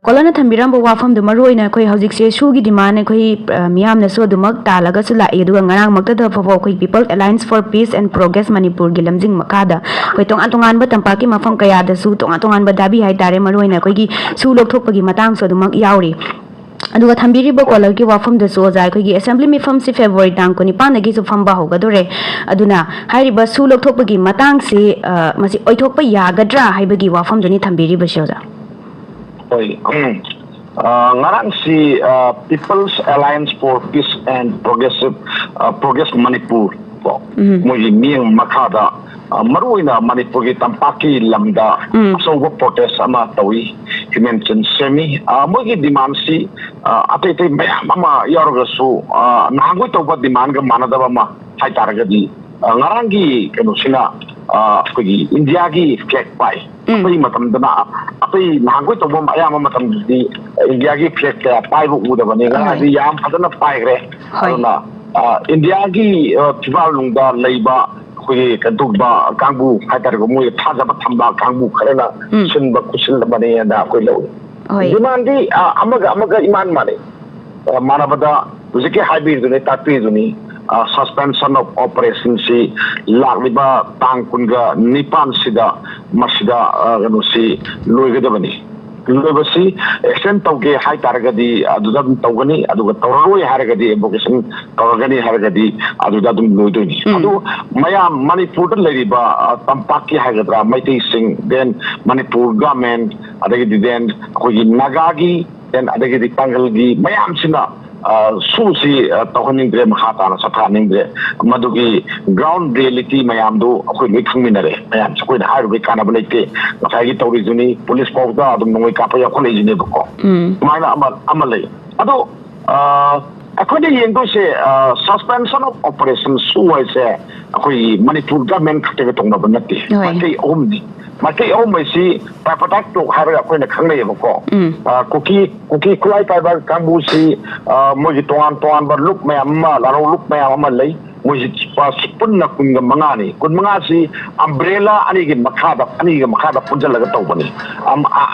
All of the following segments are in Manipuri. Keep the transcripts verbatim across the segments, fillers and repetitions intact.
ꯄꯣꯂꯅ ꯊꯝꯕꯤꯔꯝꯕ ꯋꯥꯐꯝꯗꯨ, ꯃꯔꯨ ꯑꯣꯏꯅ ꯑꯩꯈꯣꯏ ꯍꯧꯖꯤꯛꯁꯦ ꯁꯨꯒꯤ ꯗꯤꯃꯥꯟ ꯑꯩꯈꯣꯏ, ꯑ, ꯃꯤꯌꯥꯝꯅꯁꯨ ꯑꯗꯨꯃꯛ ꯇꯥꯜꯂꯒꯁꯨ ꯂꯥꯛꯏ, ꯑꯗꯨꯒ ꯉꯔꯥꯡꯃꯛꯇꯗ ꯐꯥꯎꯕ ꯑꯩꯈꯣꯏ People Alliance for Peace and Progress ꯃꯅꯤꯄꯨꯔꯒꯤ ꯂꯝꯖꯤꯡ ꯃꯈꯥꯗ ꯑꯩꯈꯣꯏ ꯇꯣꯉꯥꯟ ꯇꯣꯉꯥꯟꯕ ꯇꯝꯄꯥꯛꯀꯤ ꯃꯐꯝ ꯀꯌꯥꯗꯁꯨ ꯇꯣꯉꯥꯟ ꯇꯣꯉꯥꯟꯕ ꯗꯥꯕꯤ ꯍꯥꯏꯇꯥꯔꯦ, ꯃꯔꯨ ꯑꯣꯏꯅ ꯑꯩꯈꯣꯏꯒꯤ ꯁꯨ ꯂꯧꯊꯣꯛꯄꯒꯤ ꯃꯇꯥꯡꯁꯨ ꯑꯗꯨꯃꯛ ꯌꯥꯎꯔꯤ꯫ ꯑꯗꯨꯒ ꯊꯝꯕꯤꯔꯤꯕ ꯀꯣꯂꯔꯒꯤ ꯋꯥꯐꯝꯗꯁꯨ, ꯑꯣꯖꯥ, ꯑꯩꯈꯣꯏꯒꯤ ꯑꯦꯁꯦꯝꯕ꯭ꯂꯤ ꯃꯤꯐꯝꯁꯤ ꯐꯦꯕ꯭ꯔꯨꯋꯥꯔꯤ ꯇꯥꯡ ꯀꯨꯟꯅꯤꯄꯥꯟꯗꯒꯤꯁꯨ ꯐꯝꯕ ꯍꯧꯒꯗꯣꯔꯦ꯫ ꯑꯗꯨꯅ ꯍꯥꯏꯔꯤꯕ ꯁꯨ ꯂꯧꯊꯣꯛꯄꯒꯤ ꯃꯇꯥꯡꯁꯤ, ꯑ, ꯃꯁꯤ ꯑꯣꯏꯊꯣꯛꯄ ꯌꯥꯒꯗ꯭ꯔꯥ ꯍꯥꯏꯕꯒꯤ ꯋꯥꯐꯝꯗꯨꯅꯤ ꯊꯝꯕꯤꯔꯤꯕꯁꯤ, ꯑꯣꯖꯥ꯫ ꯍꯣꯏ꯫ ꯑ, ꯉꯔꯥꯡꯁꯤ, ꯑ, People's Alliance for Peace and Progressive, ꯑ, Progress ꯃꯅꯤꯄꯨꯔ ꯀꯣ, ꯎꯝ꯫ ꯃꯣꯏꯒꯤ ꯃꯤꯠꯌꯦꯡ ꯃꯈꯥꯗ, ꯑ, ꯃꯔꯨꯑꯣꯏꯅ ꯃꯅꯤꯄꯨꯔꯒꯤ ꯇꯝꯄꯥꯛꯀꯤ ꯂꯝꯗ ꯎꯝ꯫ ꯑꯆꯧꯕ ꯄ꯭ꯔꯣꯇꯦꯁ ꯑꯃ ꯇꯧꯏ, ꯍ꯭ꯌꯨꯃꯦꯟ ꯆꯦꯟ ꯁꯦꯝꯃꯤ꯫ ꯑ, ꯃꯣꯏꯒꯤ ꯗꯤꯃꯥꯟꯁꯤ, ꯑ, ꯑꯇꯩ ꯑꯇꯩ ꯃꯌꯥꯝ ꯑꯃ ꯌꯥꯎꯔꯒꯁꯨ, ꯑ, ꯅꯍꯥꯟꯈꯣꯏ ꯇꯧꯕ ꯗꯤꯃꯥꯟꯒ ꯃꯥꯟꯅꯗꯕ ꯑꯃ ꯍꯥꯏꯇꯥꯔꯒꯗꯤ, ꯑ, ꯉꯔꯥꯡꯒꯤ ꯀꯩꯅꯣꯁꯤꯅ, ꯑ, ꯑꯩꯈꯣꯏꯒꯤ ꯏꯟꯗꯤꯌꯥꯒꯤ ꯐ꯭ꯂꯦꯒ ꯄꯥꯏ꯫ ꯎꯝ꯫ ꯑꯇꯩ ꯃꯇꯝꯗꯅ, ꯑꯇꯩ ꯅꯍꯥꯟꯈꯣꯏ ꯇꯧꯕ ꯑꯌꯥꯝꯕ ꯃꯇꯝꯗꯗꯤ ꯏꯟꯗꯤꯌꯥꯒꯤ ꯐ꯭ꯂꯦꯒ ꯀꯌꯥ ꯄꯥꯏꯕ ꯎꯗꯕꯅꯤ꯫ ꯉꯔꯥꯡꯗꯤ ꯍꯣꯏ꯫ ꯌꯥꯝ ꯐꯖꯅ ꯄꯥꯏꯈ꯭ꯔꯦ꯫ ꯍꯣꯏ꯫ ꯑꯗꯨꯅ, ꯑ, ꯏꯟꯗꯤꯌꯥꯒꯤ, ꯑ, ꯐꯤꯕꯥꯜꯅꯨꯡꯗ ꯂꯩꯕ ꯑꯩꯈꯣꯏꯒꯤ ꯀꯩꯅꯣ ꯇꯧꯕ ꯀꯥꯡꯕꯨ ꯍꯥꯏꯇꯥꯔꯦꯀꯣ, ꯃꯣꯏ ꯊꯥꯖꯕ ꯊꯝꯕ ꯀꯥꯡꯕꯨ ꯈꯔꯅ ꯎꯝ꯫ ꯁꯤꯟꯕ ꯈꯨꯠꯁꯤꯜꯂꯕꯅꯦꯅ ꯑꯩꯈꯣꯏ ꯂꯧꯏ꯫ ꯍꯣꯏ꯫ ꯗꯤꯃꯥꯟꯗꯤ, ꯑ, ꯑꯃꯒ ꯑꯃꯒ ꯏꯃꯥꯟ ꯃꯥꯟꯅꯩ꯫ ꯑ, ꯃꯥꯟꯅꯕꯗ ꯍꯧꯖꯤꯛꯀꯤ ꯍꯥꯏꯕꯤꯗꯨꯅꯤ, ꯇꯥꯛꯄꯤꯗꯨꯅꯤ, ꯑ, suspension of operationꯁꯤ ꯂꯥꯛꯂꯤꯕ ꯇꯥꯡ ꯀꯨꯟꯒ ꯅꯤꯄꯥꯟꯁꯤꯗ ꯃꯁꯤꯗ, ꯑ, ꯀꯩꯅꯣꯁꯤ ꯂꯣꯏꯒꯗꯕꯅꯤ꯫ ꯂꯣꯏꯕꯁꯤ extend ꯇꯧꯒꯦ ꯍꯥꯏ ꯇꯥꯔꯒꯗꯤ ꯑꯗꯨꯗ ꯑꯗꯨꯝ ꯇꯧꯒꯅꯤ, ꯑꯗꯨꯒ ꯇꯧꯔꯔꯣꯏ ꯍꯥꯏꯔꯒꯗꯤ, invocation ꯇꯧꯔꯒꯅꯤ ꯍꯥꯏꯔꯒꯗꯤ ꯑꯗꯨꯗ ꯑꯗꯨꯝ ꯂꯣꯏꯗꯣꯏꯅꯤ꯫ ꯎꯝ꯫ ꯑꯗꯨ ꯃꯌꯥꯝ ꯃꯅꯤꯄꯨꯔꯗ ꯂꯩꯔꯤꯕ, ꯑ, ꯇꯝꯄꯥꯛꯀꯤ ꯍꯥꯏꯒꯗ꯭ꯔꯥ, ꯃꯩꯇꯩꯁꯤꯡ, then ꯃꯅꯤꯄꯨꯔ government, ꯑꯗꯒꯤꯗꯤ then ꯑꯩꯈꯣꯏꯒꯤ ꯅꯥꯒꯥꯒꯤ, then ꯑꯗꯒꯤꯗꯤ ꯄꯥꯡꯒꯜꯒꯤ ꯃꯌꯥꯝꯁꯤꯅ, ꯑ, ꯁꯨꯁꯤ, ꯑ, ꯇꯧꯍꯟꯅꯤꯡꯗ꯭ꯔꯦ, ꯃꯈꯥ ꯇꯥꯅ ꯆꯠꯊꯍꯟꯅꯤꯡꯗ꯭ꯔꯦ꯫ ꯃꯗꯨꯒꯤ ground reality ꯃꯌꯥꯝꯗꯨ ꯑꯩꯈꯣꯏ ꯂꯣꯏ ꯈꯪꯃꯤꯟꯅꯔꯦ꯫ ꯃꯌꯥꯝꯁꯦ ꯑꯩꯈꯣꯏꯅ ꯍꯥꯏꯔꯨꯕꯩ ꯀꯥꯟꯅꯕ ꯂꯩꯇꯦ꯫ ꯉꯁꯥꯏꯒꯤ ꯇꯧꯔꯤꯗꯨꯅꯤ, ꯄꯨꯂꯤꯁ ꯐꯥꯎꯗ ꯑꯗꯨꯝ ꯅꯣꯡꯃꯩ ꯀꯥꯞꯄ ꯌꯥꯎꯈꯠꯂꯛꯏꯁꯤꯅꯦꯕꯀꯣ꯫ ꯎꯝ꯫ ꯁꯨꯃꯥꯏꯅ ꯑꯃ, ꯑꯃ ꯂꯩ꯫ ꯑꯗꯣ, ꯑ, ꯑꯩꯈꯣꯏꯅ ꯌꯦꯡꯗꯣꯏꯁꯦ, ꯑ, suspension of operation ꯁꯨ ꯍꯥꯏꯁꯦ ꯑꯩꯈꯣꯏꯒꯤ ꯃꯅꯤꯄꯨꯔ government ꯈꯛꯇꯒ ꯇꯧꯅꯕ ꯅꯠꯇꯦ꯫ ꯍꯣꯏ꯫ ꯃꯥꯏꯀꯩ ꯑꯍꯨꯝꯅꯤ꯫ ꯃꯥꯏꯀꯩ ꯑꯍꯨꯝ ꯍꯥꯏꯁꯤ tripartite talk ꯍꯥꯏꯔꯒ ꯑꯩꯈꯣꯏꯅ ꯈꯪꯅꯩꯌꯦꯕꯀꯣ꯫ ꯎꯝ꯫ ꯑ, ꯀꯨꯀꯤ, ꯀꯨꯀꯤ ꯈꯨꯠꯂꯥꯏ ꯄꯥꯏꯕ ꯀꯥꯡꯕꯨꯁꯤ, ꯑ, ꯃꯣꯏꯒꯤ ꯇꯣꯉꯥꯟ ꯇꯣꯉꯥꯟꯕ ꯂꯨꯞ ꯃꯌꯥꯝ ꯑꯃ, ꯂꯥꯔꯧ ꯂꯨꯞ ꯃꯌꯥꯝ ꯑꯃ ꯂꯩ꯫ ꯃꯣꯏꯁꯤ ꯄꯨꯟꯅ ꯀꯨꯟꯒ ꯃꯉꯥꯅꯤ꯫ ꯀꯨꯟ ꯃꯉꯥꯁꯤ ꯑꯝꯕ꯭ꯔꯦꯂꯥ ꯑꯅꯤꯒꯤ ꯃꯈꯥꯗ, ꯑꯅꯤꯒꯤ ꯃꯈꯥꯗ ꯄꯨꯟꯁꯤꯜꯂꯒ ꯇꯧꯕꯅꯤ꯫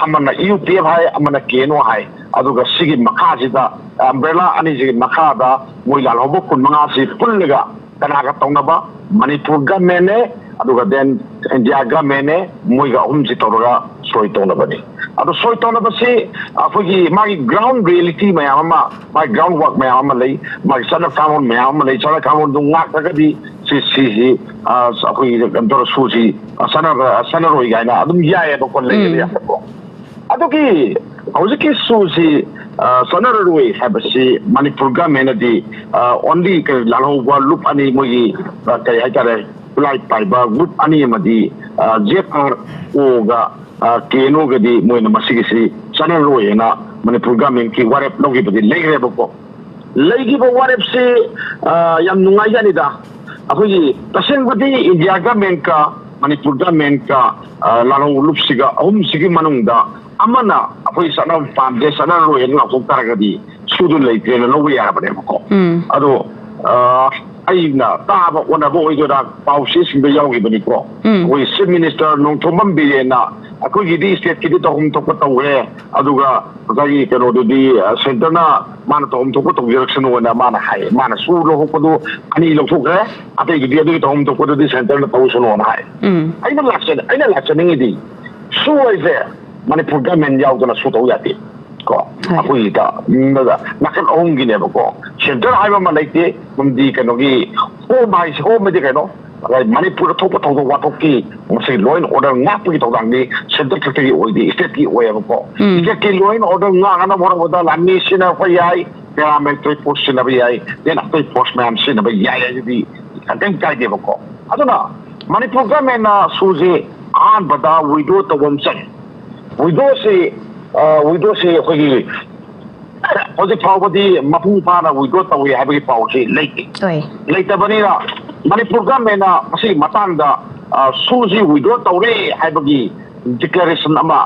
ꯑꯃꯅ ꯌꯨ ꯄꯤ ꯑꯦꯐ ꯍꯥꯏ, ꯑꯃꯅ ꯀꯦ ꯑꯦꯟ ꯑꯣ ꯍꯥꯏ꯫ ꯑꯗꯨꯒ ꯁꯤꯒꯤ ꯃꯈꯥꯁꯤꯗ, ꯑꯝꯕ꯭ꯔꯦꯂꯥ ꯑꯅꯤꯁꯤꯒꯤ ꯃꯈꯥꯗ ꯃꯣꯏ ꯂꯥꯜꯍꯧꯕ ꯀꯨꯟ ꯃꯉꯥꯁꯤ ꯄꯨꯜꯂꯒ ꯀꯅꯥꯒ ꯇꯧꯅꯕ? ꯃꯅꯤꯄꯨꯔ ꯒꯃꯦꯟꯅꯦ, ꯑꯗꯨꯒ ꯗꯦꯟ ꯏꯟꯗꯤꯌꯥ ꯒꯃꯦꯟꯅꯦ, ꯃꯣꯏꯒ ꯑꯍꯨꯝꯁꯤ ꯇꯧꯔꯒ ꯁꯣꯏ ꯇꯧꯅꯕꯅꯤ꯫ ꯑꯗꯣ ꯁꯣꯏ ꯇꯧꯅꯕꯁꯤ ꯑꯩꯈꯣꯏꯒꯤ ꯃꯥꯒꯤ ꯒ꯭ꯔꯥꯎꯟ ꯔꯤꯌꯦꯂꯤꯇꯤ ꯃꯌꯥꯝ ꯑꯃ, ꯃꯥꯒꯤ ꯒ꯭ꯔꯥꯎꯟ ꯋꯥꯔꯛ ꯃꯌꯥꯝ ꯑꯃ ꯂꯩ, ꯃꯥꯒꯤ ꯆꯠꯅ ꯀꯥꯡꯂꯣꯟ ꯃꯌꯥꯝ ꯑꯃ ꯂꯩ꯫ ꯆꯠꯅ ꯀꯥꯡꯂꯣꯟꯗꯨ ꯉꯥꯛꯇ꯭ꯔꯒꯗꯤ ꯁꯤ, ꯁꯤꯁꯤ ꯑꯩꯈꯣꯏꯒꯤ ꯀꯩꯅꯣ ꯇꯧꯔ ꯁꯨꯁꯤ ꯆꯠꯅꯔꯣꯏ ꯀꯥꯏꯅ ꯑꯗꯨꯝ ꯌꯥꯏꯑꯕꯀꯣ, ꯂꯩꯌꯦꯕ ꯌꯥꯝꯅꯀꯣ꯫ ꯑꯗꯨꯒꯤ ꯍꯧꯖꯤꯛꯀꯤ ꯁꯨꯁꯤ ꯆꯠꯅꯔꯔꯣꯏ ꯍꯥꯏꯕꯁꯤ ꯃꯅꯤꯄꯨꯔ ꯒꯃꯦꯟꯅꯗꯤ ꯑꯣꯟꯂꯤ ꯂꯥꯜꯍꯧꯕ ꯂꯨꯞ ꯑꯅꯤ, ꯃꯣꯏꯒꯤ ꯀꯔꯤ ꯍꯥꯏꯇꯥꯔꯦ, ꯈꯨꯠꯂꯥꯏ ꯄꯥꯏꯕ ꯒ꯭ꯔꯨꯞ ꯑꯅꯤ ꯑꯃꯗꯤ ꯖꯦꯠ ꯑꯥꯔ ꯑꯣꯒ ꯀꯦ ꯑꯦꯟ ꯑꯣꯒꯗꯤ ꯃꯣꯏꯅ ꯃꯁꯤꯒꯤꯁꯤ ꯆꯠꯅꯔꯣꯏꯅ ꯃꯅꯤꯄꯨꯔ ꯒꯃꯦꯟꯒꯤ ꯋꯥꯔꯦꯞ ꯂꯧꯈꯤꯕꯗꯤ ꯂꯩꯈ꯭ꯔꯦꯕꯀꯣ꯫ ꯂꯩꯈꯤꯕ ꯋꯥꯔꯦꯞꯁꯤ ꯌꯥꯝ ꯅꯨꯡꯉꯥꯏꯖꯅꯤꯗ꯫ ꯑꯩꯈꯣꯏꯒꯤ ꯇꯁꯦꯡꯕꯗꯤ ꯏꯟꯗꯤꯌꯥ ꯒꯃꯦꯟꯀ ꯃꯅꯤꯄꯨꯔ ꯒꯃꯦꯟꯀ ꯂꯥꯜꯍꯧ ꯂꯨꯞꯁꯤꯒ ꯑꯍꯨꯝꯁꯤꯒꯤ ꯃꯅꯨꯡꯗ ꯑꯃꯅ ꯑꯩꯈꯣꯏ ꯆꯠꯅꯕ ꯄꯥꯝꯗꯦ, ꯆꯠꯅꯔꯔꯣꯏꯅ ꯂꯥꯎꯊꯣꯛ ꯇꯥꯔꯒꯗꯤ ꯁꯨꯗꯨ ꯂꯩꯇ꯭ꯔꯦꯅ ꯂꯧꯕ ꯌꯥꯔꯕꯅꯦꯕꯀꯣ꯫ ꯑꯗꯣ ꯑꯩꯅ ꯇꯥꯕ ꯑꯣꯟꯅꯕ ꯑꯣꯏꯗꯣꯏꯔꯥ, ꯄꯥꯎꯆꯦꯁꯤꯡꯗ ꯌꯥꯎꯈꯤꯕꯅꯤꯀꯣ꯫ ꯑꯩꯈꯣꯏ ꯆꯤꯐ ꯃꯤꯅꯤꯁꯇꯔ ꯅꯣꯡꯊꯣꯝꯕꯝ ꯕꯤꯔꯦꯟꯅ ꯑꯩꯈꯣꯏꯒꯤꯗꯤ ꯁ꯭ꯇꯦꯠꯀꯤꯗꯤ ꯇꯧꯐꯝ ꯊꯣꯛꯄ ꯇꯧꯈ꯭ꯔꯦ, ꯑꯗꯨꯒ ꯉꯁꯥꯏꯒꯤ ꯀꯩꯅꯣꯗꯨꯗꯤ ꯁꯦꯟꯇꯔꯅ ꯃꯥꯅ ꯇꯧꯐꯝ ꯊꯣꯛꯄ ꯇꯧꯖꯔꯛꯁꯅꯨꯅ ꯃꯥꯅ ꯍꯥꯏ꯫ ꯃꯥꯅ ꯁꯨ ꯂꯧꯊꯣꯛꯄꯗꯨ ꯑꯅꯤ ꯂꯧꯊꯣꯛꯈ꯭ꯔꯦ, ꯑꯇꯩꯗꯨꯗꯤ ꯑꯗꯨꯒꯤ ꯇꯧꯐꯝ ꯊꯣꯛꯄꯗꯨꯗꯤ ꯁꯦꯟꯇꯔꯅ ꯇꯧꯁꯅꯨꯅ ꯍꯥꯏ꯫ ꯑꯩꯅ ꯂꯥꯛꯆ-, ꯑꯩꯅ ꯂꯥꯛꯆꯅꯤꯡꯉꯤꯗꯤ ꯁꯨ ꯍꯥꯏꯁꯦ ꯃꯅꯤꯄꯨꯔ ꯒꯃꯦꯟ ꯌꯥꯎꯗꯅ ꯁꯨ ꯇꯧ ꯌꯥꯗꯦ ꯀꯣ꯫ ꯑꯩꯈꯣꯏꯒꯤꯗ ꯅꯥꯀꯟ ꯑꯍꯨꯝꯒꯤꯅꯦꯕꯀꯣ꯫ ꯁꯦꯟꯇꯔ ꯍꯥꯏꯕ ꯑꯃ ꯂꯩꯇꯦ, ꯃꯔꯝꯗꯤ ꯀꯩꯅꯣꯒꯤ ꯍꯣꯝ ꯍꯥꯏꯁꯦ, ꯍꯣꯝ ꯍꯥꯏꯗꯤ ꯀꯩꯅꯣ? ꯃꯅꯤꯄꯨꯔꯗ ꯊꯣꯛꯄ ꯊꯧꯗꯣꯛ ꯋꯥꯊꯣꯛꯀꯤ ꯃꯁꯤꯒꯤ ꯂꯣ ꯑꯦꯟ ꯑꯣꯔꯗꯔ ꯉꯥꯛꯄꯒꯤ ꯊꯧꯗꯥꯡꯗꯤ ꯁꯦꯟꯇꯔ ꯈꯛꯇꯒꯤ ꯑꯣꯏꯗꯦ, ꯁ꯭ꯇꯦꯠꯀꯤ ꯑꯣꯏꯌꯦꯕꯀꯣ꯫ ꯁ꯭ꯇꯦꯠꯀꯤ ꯂꯣ ꯑꯦꯟ ꯑꯣꯔꯗꯔ ꯉꯥꯛꯅꯕ ꯍꯣꯠꯅꯕꯗ ꯂꯥꯟꯃꯤ ꯁꯤꯖꯤꯟꯅꯔꯛꯄ ꯌꯥꯏ, ꯄꯦꯔꯥꯃꯤꯂꯤꯇꯔꯤ ꯐꯣꯔꯁ ꯁꯤꯖꯤꯟꯅꯕ ꯌꯥꯏ, ꯗꯦꯟ ꯑꯇꯩ ꯐꯣꯔꯁ ꯃꯌꯥꯝ ꯁꯤꯖꯤꯟꯅꯕ ꯌꯥꯏ ꯍꯥꯏꯕꯗꯤ ꯀꯩꯝ ꯀꯥꯏꯗꯦꯕꯀꯣ꯫ ꯑꯗꯨꯅ ꯃꯅꯤꯄꯨꯔ ꯒꯃꯦꯟꯅ ꯁꯨꯁꯦ ꯑꯍꯥꯟꯕꯗ ꯋꯤꯗ꯭ꯔꯣ ꯇꯧꯕ ꯑꯃ ꯆꯪꯉꯤ꯫ ꯋꯤꯗ꯭ꯔꯣꯁꯤ, ꯋꯤꯗ꯭ꯔꯣꯁꯤ ꯑꯩꯈꯣꯏꯒꯤ ꯍꯧꯖꯤꯛ ꯐꯥꯎꯕꯗꯤ ꯃꯄꯨꯡ ꯐꯥꯅ ꯋꯤꯗ꯭ꯔꯣ ꯇꯧꯏ ꯍꯥꯏꯕꯒꯤ ꯄꯥꯎꯁꯤ ꯂꯩꯇꯦ꯫ ꯂꯩꯇꯕꯅꯤꯅ ꯃꯅꯤꯄꯨꯔ ꯒꯃꯦꯟꯅ ꯃꯁꯤꯒꯤ ꯃꯇꯥꯡꯗ ꯁꯨꯁꯤ ꯋꯤꯗ꯭ꯔꯣ ꯇꯧꯔꯦ ꯍꯥꯏꯕꯒꯤ ꯗꯤꯀ꯭ꯂꯥꯔꯦꯁꯟ ꯑꯃ,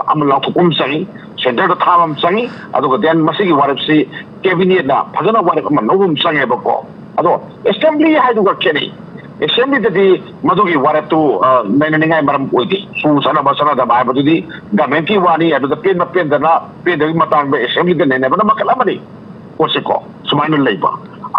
ꯑꯃ ꯂꯥꯎꯊꯣꯛꯄ ꯑꯃ ꯆꯪꯉꯤ, ꯁꯦꯟꯇꯔꯗ ꯊꯥꯕ ꯑꯃ ꯆꯪꯉꯤ꯫ ꯑꯗꯨꯒ ꯗꯦꯟ ꯃꯁꯤꯒꯤ ꯋꯥꯔꯦꯞꯁꯤ ꯀꯦꯕꯤꯅꯦꯠꯅ ꯐꯖꯅ ꯋꯥꯔꯦꯞ ꯑꯃ ꯂꯧꯕ ꯑꯃ ꯆꯪꯉꯦꯕꯀꯣ꯫ ꯑꯗꯣ ꯑꯦꯁꯦꯝꯕ꯭ꯂꯤ ꯍꯥꯏꯗꯨꯒ ꯈꯦꯠꯅꯩ꯫ ꯑꯦꯁꯦꯝꯕ꯭ꯂꯤꯗꯗꯤ ꯃꯗꯨꯒꯤ ꯋꯥꯔꯦꯞꯇꯨ ꯑ, ꯅꯩꯅꯅꯤꯡꯉꯥꯏ ꯃꯔꯝ ꯑꯣꯏꯗꯦ꯫ ꯁꯨ ꯆꯠꯅꯕ ꯆꯠꯅꯗꯕ ꯍꯥꯏꯕꯗꯨꯗꯤ ꯒꯃꯦꯟꯀꯤ ꯋꯥꯅꯤ꯫ ꯑꯗꯨꯗ ꯄꯦꯟꯕ ꯄꯦꯟꯗꯅ, ꯄꯦꯟꯗꯕꯒꯤ ꯃꯇꯥꯡꯗ ꯑꯦꯁꯦꯝꯕ꯭ꯂꯤꯗ ꯅꯩꯅꯕꯅ ꯃꯈꯜ ꯑꯃꯅꯤ꯫ ꯄꯣꯠꯁꯦꯀꯣ, ꯁꯨꯃꯥꯏꯅ ꯂꯩꯕ꯫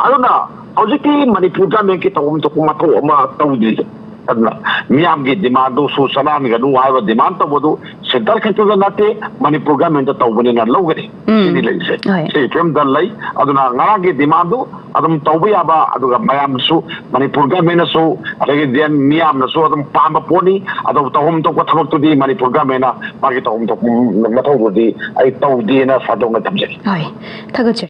ꯑꯗꯨꯅ ꯍꯧꯖꯤꯛꯇꯤ ꯃꯅꯤꯄꯨꯔ ꯒꯃꯦꯟꯀꯤ ꯇꯧꯐꯝ ꯊꯣꯛꯄ ꯃꯊꯧ ꯑꯃ ꯇꯧꯗ꯭ꯔꯤꯁꯦ꯫ ꯑꯗꯨꯅ ꯃꯤꯌꯥꯝꯒꯤ ꯗꯤꯃꯥꯟꯗꯨ ꯁꯨ ꯆꯠꯅꯍꯟꯒꯅꯨ ꯍꯥꯏꯕ ꯗꯤꯃꯥꯟ ꯇꯧꯕꯗꯨ ꯁꯦꯟꯇꯔ ꯈꯛꯇꯗ ꯅꯠꯇꯦ, ꯃꯅꯤꯄꯨꯔ ꯒꯃꯦꯟꯗ ꯇꯧꯕꯅꯤꯅ ꯂꯧꯒꯅꯤ꯫ ꯎꯝ꯫ ꯁꯤꯅꯤ ꯂꯩꯔꯤꯁꯦ꯫ ꯍꯣꯏ꯫ ꯁꯤ ꯐꯤꯕꯝꯗ ꯂꯩ꯫ ꯑꯗꯨꯅ ꯉꯔꯥꯡꯒꯤ ꯗꯤꯃꯥꯟꯗꯨ ꯑꯗꯨꯝ ꯇꯧꯕ ꯌꯥꯕ, ꯑꯗꯨꯒ ꯃꯌꯥꯝꯁꯨ, ꯃꯅꯤꯄꯨꯔ ꯒꯃꯦꯟꯅꯁꯨ, ꯑꯗꯒꯤ ꯗꯦꯟ ꯃꯤꯌꯥꯝꯅꯁꯨ ꯑꯗꯨꯝ ꯄꯥꯝꯕ ꯄꯣꯠꯅꯤ꯫ ꯑꯗꯨ ꯇꯧꯐꯝ ꯊꯣꯛꯄ ꯊꯕꯛꯇꯨꯗꯤ ꯃꯅꯤꯄꯨꯔ ꯒꯃꯦꯟꯅ ꯃꯥꯒꯤ ꯇꯧꯐꯝ ꯊꯣꯛꯄ ꯃꯊꯧꯗꯨꯗꯤ ꯑꯩ ꯇꯧꯗꯦꯅ ꯁꯟꯗꯣꯛꯅ ꯊꯝꯖꯒꯦ꯫ ꯍꯣꯏ, ꯊꯥꯒꯠꯆꯔꯤ꯫